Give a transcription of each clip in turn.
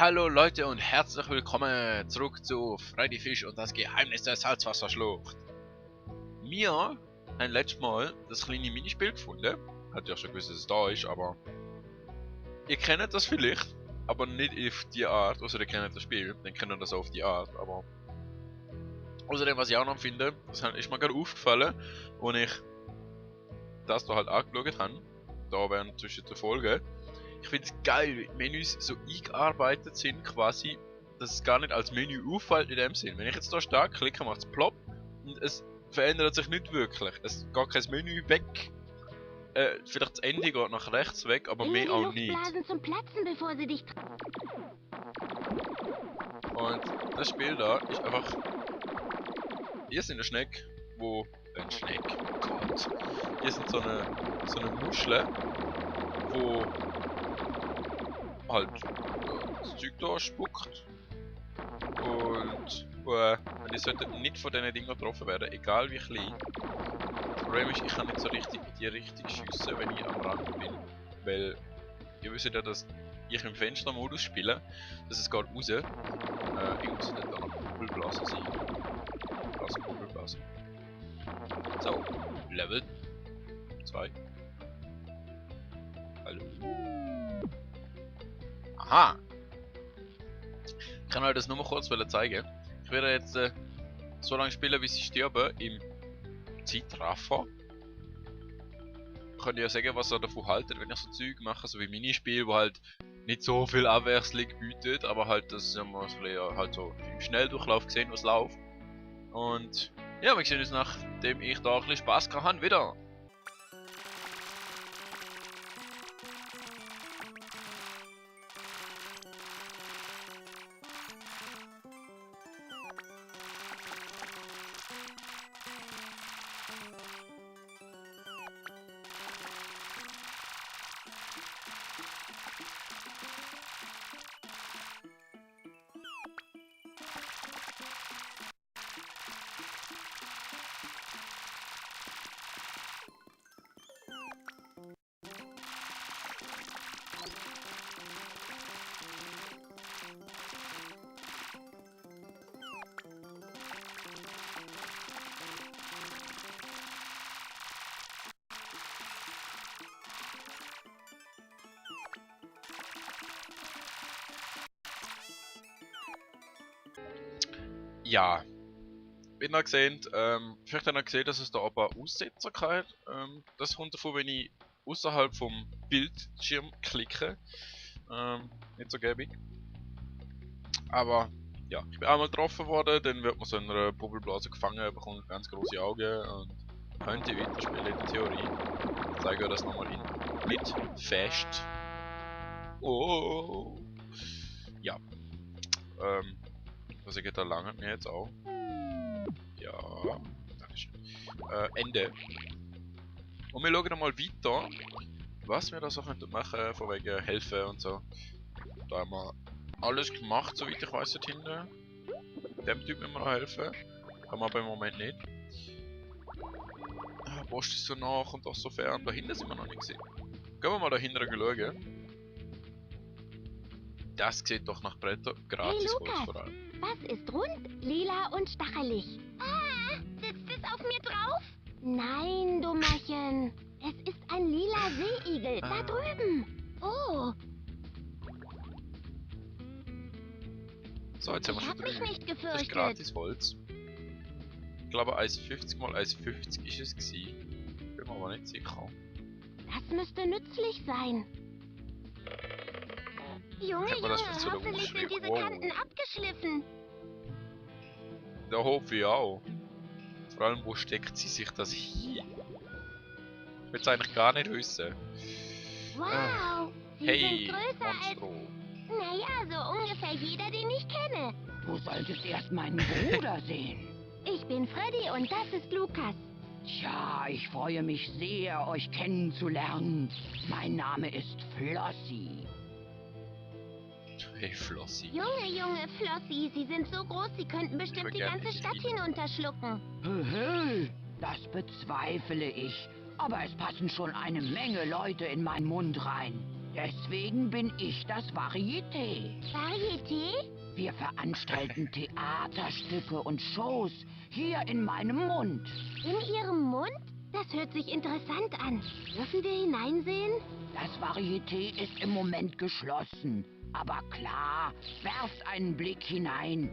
Hallo Leute und herzlich willkommen zurück zu Freddy Fish und das Geheimnis der Salzwasserschlucht. Wir haben letztes Mal das kleine Minispiel gefunden. Hat ja schon gewusst, dass es da ist, aber ihr kennt das vielleicht, aber nicht auf die Art. Also ihr kennt das Spiel, dann kennt ihr das auch auf die Art, aber außerdem, was ich auch noch finde, das ist mir gerade aufgefallen, als ich das da halt angeschaut habe, da während zwischen der Folge. Ich finde es geil, wie die Menüs so eingearbeitet sind, quasi, dass es gar nicht als Menü auffällt in dem Sinn. Wenn ich jetzt da stark klicke, macht es plopp und es verändert sich nicht wirklich. Es geht kein Menü weg. Vielleicht das Ende geht nach rechts weg, aber Bringe mehr die auch nicht. Luftblasen zum Platzen, bevor sie dich... Und das Spiel da ist einfach... Hier sind eine Schnecke, wo... Ein Schneck, Gott. Hier sind so eine Muschel, wo... halt das Zeug da spuckt und die sollten nicht von diesen Dingen getroffen werden, egal wie klein. Das Problem ist, ich kann nicht so richtig mit die richtig schiessen, wenn ich am Rand bin, weil ihr wisst ja, dass ich im Fenstermodus spiele, dass es geht raus. Ich muss dann noch Kugelblasen sein. Kugelblasen. So, Level 2. Hallo. Aha! Ich kann euch das nur mal kurz zeigen. Ich werde jetzt so lange spielen, bis ich sterbe im Zeitraffer. Könnt ihr ja sagen, was ihr davon haltet, wenn ich so Zeug mache, so wie Minispiel, wo halt nicht so viel Abwechslung bietet, aber halt, dass wir halt so im Schnelldurchlauf gesehen, was läuft. Und ja, wir sehen uns, nachdem ich da ein bisschen Spaß gehabt habe, wieder. Ja, wie ihr gesehen, vielleicht habt ihr gesehen, dass es da ein paar Aussetzer hat. Das kommt davon, wenn ich außerhalb vom Bildschirm klicke. Nicht so gäbig. Aber ja, ich bin einmal getroffen worden, dann wird man so in einer Bubbelblase gefangen, bekommt ganz große Augen und könnte weiterspielen in der Theorie. Ich zeige euch das nochmal mit fest. Oh! Ja. Also geht da lange mir jetzt auch. Ja, dankeschön. Ende. Und wir schauen mal weiter, was wir da so machen könnten, von wegen helfen und so. Da haben wir alles gemacht, soweit ich weiß, dort hinten. Dem Typ müssen wir noch helfen. Kann man aber im Moment nicht. Post ist so nach und doch so fern. Da hinten sind wir noch nicht gesehen. Gehen wir mal da hinten schauen. Das sieht doch nach Bretter gratis Hey, aus, vor allem. Was ist rund, lila und stachelig? Ah, sitzt es auf mir drauf? Nein, Dummerchen. Es ist ein lila Seeigel, da drüben. Oh, So, jetzt haben wir ich schon hab mich 3. nicht Das ist gefürchtet. gratis Holz. Ich glaube 1,50 mal 1,50 ist es gewesen. Bin mir aber nicht sicher. Das müsste nützlich sein. Junge, Kennt man das Junge, mit so einer hoffentlich Muschel? sind diese Wow. Kanten abgeschliffen. Da hoffe ich auch. Vor allem, wo steckt sie sich das hier? Ich will es eigentlich gar nicht wissen. Wow, sie Hey, sind größer als... Monstro. Naja, so ungefähr jeder, den ich kenne. Du solltest erst meinen Bruder sehen. Ich bin Freddy und das ist Lukas. Tja, ich freue mich sehr, euch kennenzulernen. Mein Name ist Flossie. Hey, Flossie. Junge, Flossie, sie sind so groß, sie könnten bestimmt die gerne ganze nicht Stadt wieder. hinunterschlucken. Das bezweifle ich. Aber es passen schon eine Menge Leute in meinen Mund rein. Deswegen bin ich das Varieté. Varieté? Wir veranstalten Theaterstücke und Shows hier in meinem Mund. In Ihrem Mund? Das hört sich interessant an. Dürfen wir hineinsehen? Das Varieté ist im Moment geschlossen. Aber klar, werft einen Blick hinein.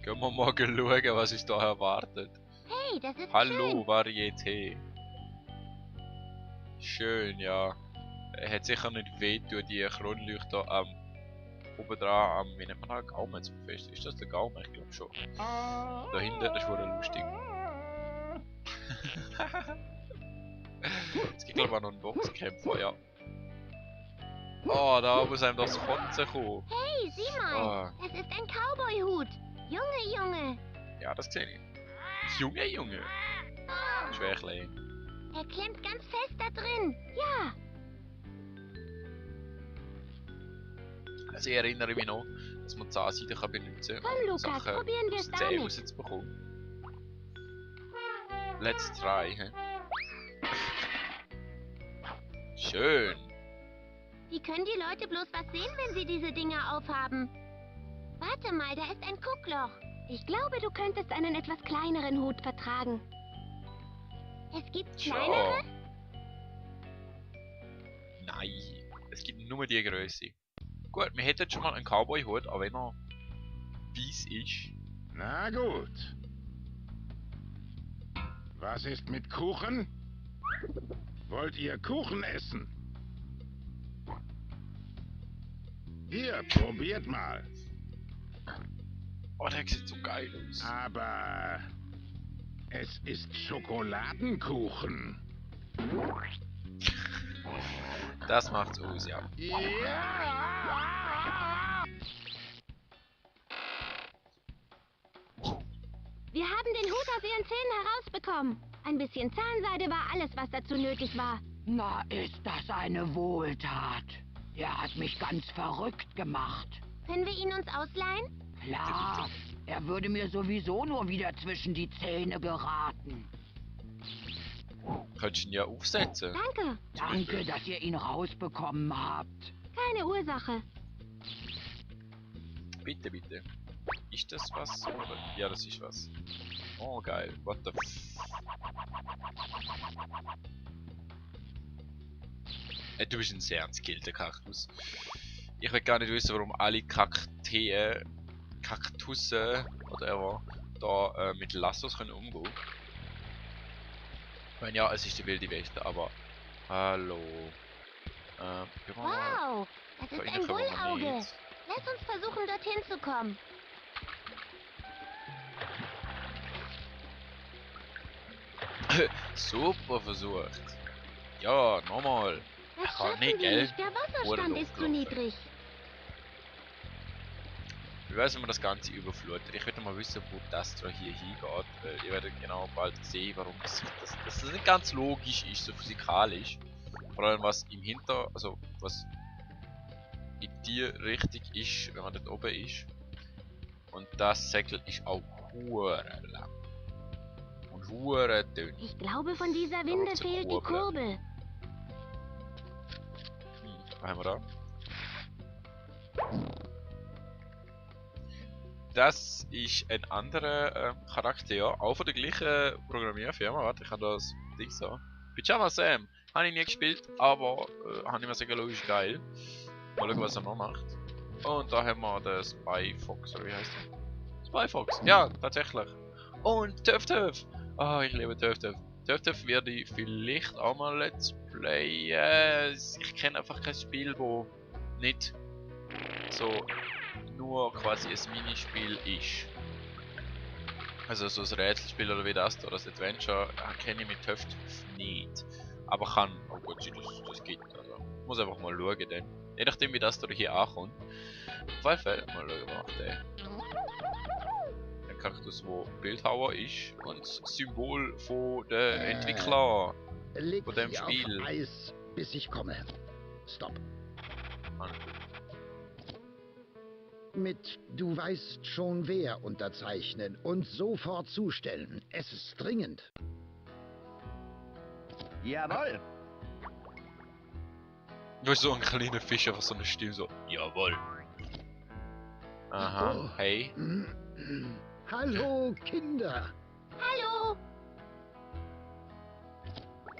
Können wir mal schauen, was uns da erwartet. Hey, das ist Hallo, schön. Varieté. Schön, ja. Hat sicher nicht wehtun, die Kronleuchter oben dran am, wie nennt man das, Gaumen zu befestigen. Ist das der Gaumen? Ich glaube schon. Da hinten, das ist wohl lustig. Es gibt glaube ich auch noch einen Boxkämpfer, ja. Oh, da muss einem das Fotzen kommen. Hey, sieh mal. Das ist ein Cowboy-Hut. Junge. Ja, das sehe ich. Junge. Schwer klein. Er klemmt ganz fest da drin. Ja. Also ich erinnere mich noch, dass man die Zahnseide kann benutzen kann. Komm, Lukas, probieren wir es Zähne damit. rauszubekommen. Let's try, hä? Schön. Wie können die Leute bloß was sehen, wenn sie diese Dinger aufhaben? Warte mal, da ist ein Guckloch. Ich glaube, du könntest einen etwas kleineren Hut vertragen. Es gibt kleinere? Nein, es gibt nur die Größe. Gut, wir hätten schon mal einen Cowboy-Hut, aber wenn er weiss ist. Na gut. Was ist mit Kuchen? Wollt ihr Kuchen essen? Hier, probiert mal. Oh, der sieht so geil aus. Aber es ist Schokoladenkuchen. Das macht's aus, ja. Ja! Wir haben den Hut aus ihren Zähnen herausbekommen. Ein bisschen Zahnseide war alles, was dazu nötig war. Na, ist das eine Wohltat. Der hat mich ganz verrückt gemacht. Können wir ihn uns ausleihen? Klar, er würde mir sowieso nur wieder zwischen die Zähne geraten. Könntest du ihn ja aufsetzen. Danke. Danke, dass ihr ihn rausbekommen habt. Keine Ursache. Bitte. Ist das was? Oder? Ja, das ist was. Oh, geil. What the Du bist ein sehr skillter Kaktus. Ich will gar nicht wissen, warum alle Kakteen, Kaktusse, whatever, da mit Lassos können umgehen. Ich meine, ja, es ist die wilde Weste, aber... Hallo. Wow, das ist ein Bullauge. Lass uns versuchen, dorthin zu kommen. Super versucht. Ja, nochmal. Das Ach, schaffen nee, wir gell? nicht. Der Wasserstand Wurde ist zu hochgelaufen. niedrig. Wie weiß, wenn man das Ganze überflutet? Ich würde mal wissen, wo das da hier hingeht. Weil ihr werdet genau bald sehen, warum das nicht ganz logisch ist, so physikalisch. Vor allem was im also was in die Richtung ist, wenn man dort oben ist. Und das Segel ist auch hure lang. Und hure dünn. Ich glaube, von dieser Winde zu fehlt die kurbeln. Kurbel. Was haben wir da? Das ist ein anderer Charakter, auch von der gleichen Programmierfirma. Warte, ich habe das Ding so. Pyjama Sam. Habe ich nie gespielt, aber habe ich mir sagen, logisch geil. Mal schauen, was er noch macht. Und da haben wir den Spy Fox, oder wie heißt der? Spy Fox, ja, tatsächlich. Und Töff. Ah, ich liebe Töff. Töff werde ich vielleicht auch mal Let's Playen. Ich kenne einfach kein Spiel, wo nicht so nur quasi ein Minispiel ist. Also so ein Rätselspiel oder wie das oder das Adventure kenne ich mit Töff nicht. Aber kann, oh Gott, das geht. Also muss einfach mal schauen dann. Je nachdem wie das da hier ankommt. Auf jeden Fall mal schauen wir nach den. Ein Kaktus, wo Bildhauer ist und das Symbol von der Entwickler Leg von dem sie Spiel. auf Eis, bis ich komme. Stopp. Mann. Mit "Du weißt schon wer" unterzeichnen und sofort zustellen. Es ist dringend. Jawohl. Nur so ein kleiner Fisch, einfach so eine Stimme so, jawohl. Aha, Oh. hey. Hallo, Kinder. Hallo.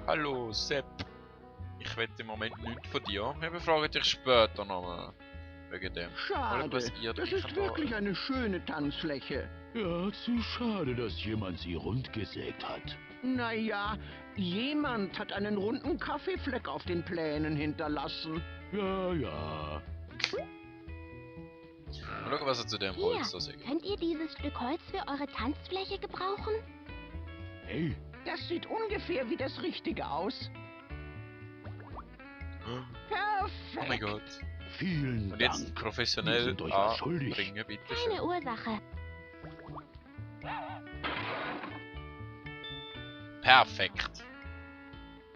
Hallo, Sepp. Ich will im Moment nichts von dir. Wir befragen dich später nochmal. Wegen dem. Schade. was ihr Das drin ist habt. wirklich eine schöne Tanzfläche. Ja, zu schade, dass jemand sie rund gesägt hat. Naja, jemand hat einen runden Kaffeefleck auf den Plänen hinterlassen. Ja, ja. Mal schauen, was er zu dem Hier, Holz so sagt. könnt ihr dieses Stück Holz für eure Tanzfläche gebrauchen? Hey, Das sieht ungefähr wie das Richtige aus. Perfekt. Oh mein Gott. vielen Und jetzt Dank. professionell Wir sind euch was schuldig. anbringen, bitte Keine schön. Ursache. Perfekt.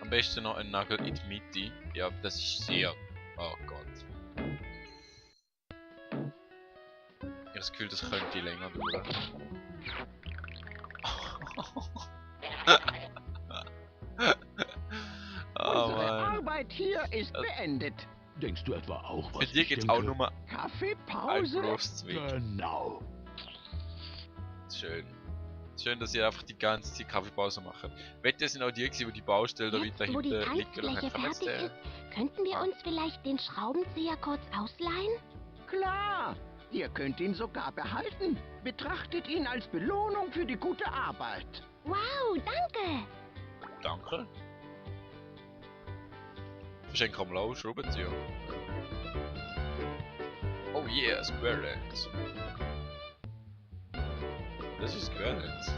Am besten noch ein Nagel in die Mitte. Ja, das ist sehr... Oh Gott. Ich habe das Gefühl, das könnte länger dauern. Oh Unsere Mann. Arbeit hier ist Das- beendet. Denkst du etwa auch, was Für dich ich geht's denke? auch nur ein Kaffeepause? Berufszweig. Genau. Schön. Schön, dass ihr einfach die ganze Zeit Kaffeepause macht. Wette, sind auch die gewesen, die Baustelle da Jetzt, weiter wo die hinten liegen lassen Tanzfläche haben. fertig ist, könnten wir uns vielleicht den Schraubenzieher kurz ausleihen? Klar. Ihr könnt ihn sogar behalten. Betrachtet ihn als Belohnung für die gute Arbeit. Wow, danke. Danke. Verschenk am Lau, Schraubenzieher. Oh yeah, Squirrels. Das ist Squirrels.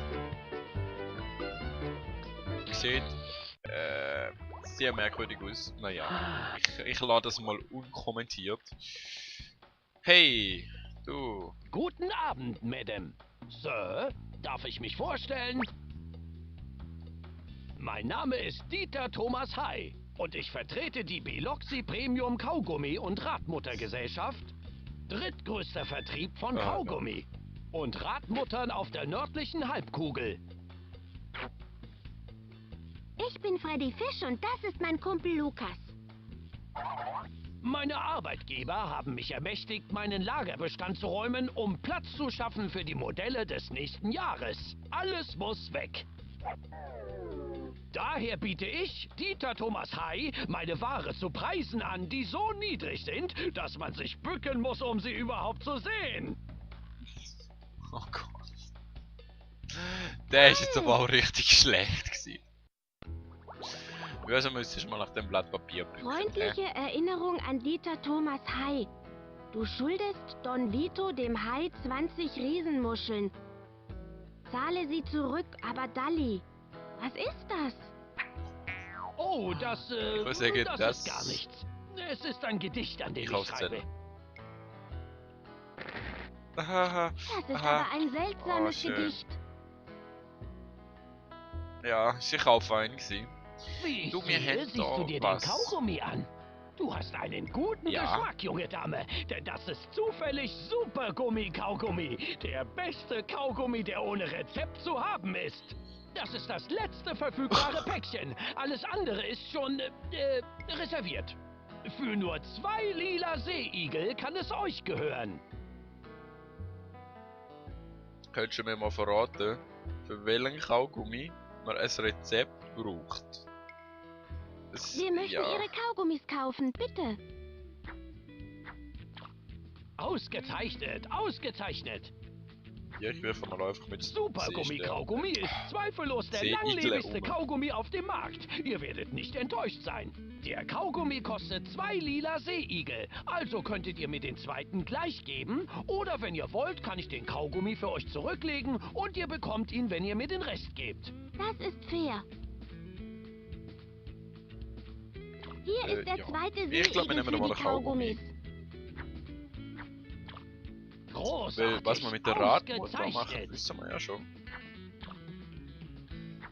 Sieht sehr merkwürdig aus. Naja, ich lade das mal unkommentiert. Hey, du. Guten Abend, Madame. Sir, darf ich mich vorstellen? Mein Name ist Dieter Thomas Hai und ich vertrete die Biloxi Premium Kaugummi und Radmuttergesellschaft. Drittgrößter Vertrieb von Ah, ja. Kaugummi und Radmuttern auf der nördlichen Halbkugel. Ich bin Freddy Fisch und das ist mein Kumpel Lukas. Meine Arbeitgeber haben mich ermächtigt, meinen Lagerbestand zu räumen, um Platz zu schaffen für die Modelle des nächsten Jahres. Alles muss weg. Daher biete ich, Dieter Thomas Hai, meine Ware zu Preisen an, die so niedrig sind, dass man sich bücken muss, um sie überhaupt zu sehen. Oh Gott. Der ist jetzt aber auch richtig schlecht gewesen. Also müsstest du mal nach dem Blatt Papier blicken. Freundliche Erinnerung an Dieter Thomas Hai. Du schuldest Don Vito dem Hai 20 Riesenmuscheln. Zahle sie zurück, aber Dalli. Was ist das? Oh, das Was ergibt das das? ist gar nichts. Es ist ein Gedicht, an dem ich Kaufzettel. schreibe. Haha. Das ist Aha. aber ein seltsames schön. Gedicht. Ja, ist sicher auch fein gewesen. Wie ich Du, mir sehe, hätt siehst du doch dir was. den Kaugummi an. Du hast einen guten Ja. Geschmack, junge Dame. Denn das ist zufällig Supergummi-Kaugummi. Der beste Kaugummi, der ohne Rezept zu haben ist. Das ist das letzte verfügbare Päckchen. Alles andere ist schon reserviert. Für nur 2 lila Seeigel kann es euch gehören. Könntest du mir mal verraten, für welchen Kaugummi man ein Rezept braucht? Das, Wir möchten ja. Ihre Kaugummis kaufen, bitte. Ausgezeichnet, ausgezeichnet. Ja, ich werfe mal einfach mit Supergummi-Kaugummi ist zweifellos der Seeigel langlebigste oben. Kaugummi auf dem Markt. Ihr werdet nicht enttäuscht sein. Der Kaugummi kostet 2 lila Seeigel. Also könntet ihr mir den zweiten gleich geben. Oder wenn ihr wollt, kann ich den Kaugummi für euch zurücklegen und ihr bekommt ihn, wenn ihr mir den Rest gebt. Das ist fair. Hier ist der ja. zweite Ich glaub, wir Seeigel nehmen für noch mal die den Kaugummi. Kaugummis. Großartig. Weil was man mit der Radmutter macht, Ausgezeichnet. wissen wir ja schon.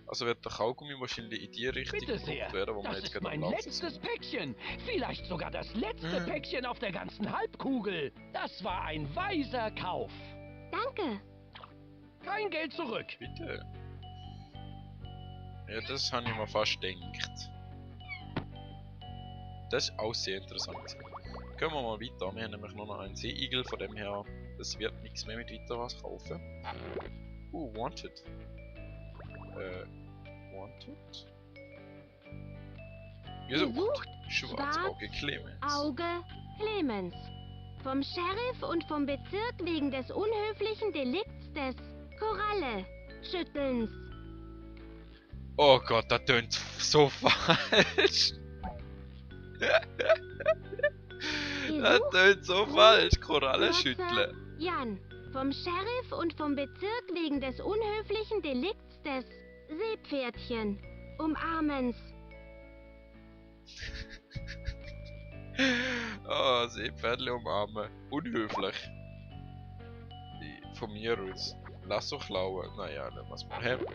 Also wird der Kaugummi wahrscheinlich in die Richtung Bitte sehr. gebraucht werden, wo wir Das jetzt ist gerade am mein Laufen letztes sind. Päckchen. Vielleicht sogar das letzte Päckchen auf der ganzen Halbkugel. Das war ein weiser Kauf. Danke. Kein Geld zurück. Bitte. Ja, das habe ich mir fast gedacht. Das ist auch sehr interessant. Gehen wir mal weiter. Wir haben nämlich nur noch einen Seeigel, von dem her, das wird nichts mehr mit weiter was kaufen. Wanted. Wanted? Gesucht, Schwarzauge Clemens. Auge Clemens. Vom Sheriff und vom Bezirk wegen des unhöflichen Delikts des Koralle-Schüttelns. Oh Gott, das tönt so falsch. Das tönt so falsch. Koralle schütteln. Jan. Vom Sheriff und vom Bezirk wegen des unhöflichen Delikts des Seepferdchen. Umarmens. Oh, Seepferdle umarmen. Unhöflich. Von mir aus. Lass doch klauen. Naja, dann was wir haben.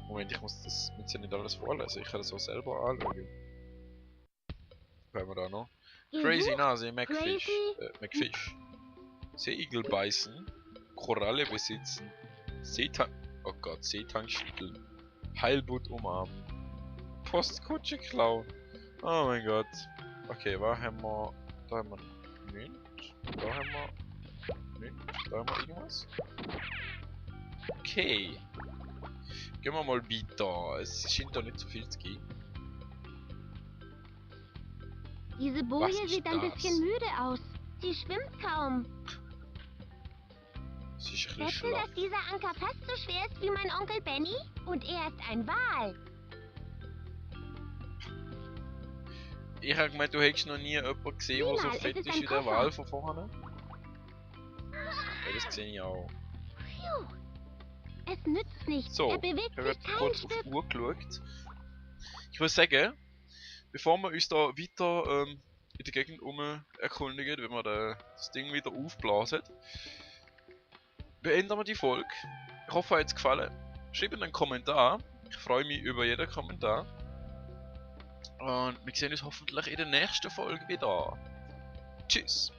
Moment, ich muss das mit ja nicht alles vorlesen. Ich kann das auch selber anschauen. Was haben wir da noch? Crazy Nase, McFish. McFish. Seeigel beißen. Koralle besitzen. Oh Gott, Seetang schütteln. Heilbutt umarmen. Postkutsche klauen. Oh mein Gott. Okay, was haben wir? Da haben wir Münch. Da haben wir Münch. Da haben wir irgendwas. Okay. Gehen wir mal weiter. Es scheint da nicht so viel zu gehen. Diese Was Boje ist sieht ein das? bisschen müde aus. Sie schwimmt kaum. Sie ist ein bisschen Wetten, schlaff. dass dieser Anker fast so schwer ist wie mein Onkel Benny? Und er ist ein Wal. Ich hab gemeint, du hättest noch nie jemanden gesehen, der so Niemals, fett es ist ist ein wie der Koffer. Wal von vorne. Ja, das sehe ich auch. Phew. Es nützt nichts. So, Er bewegt ich habe sich kein kurz auf Stück. die Uhr geschaut. Ich würde sagen, bevor wir uns da weiter in der Gegend erkundigen, wenn wir das Ding wieder aufblasen, beenden wir die Folge. Ich hoffe, euch hat es gefallen. Schreibt einen Kommentar. Ich freue mich über jeden Kommentar. Und wir sehen uns hoffentlich in der nächsten Folge wieder. Tschüss.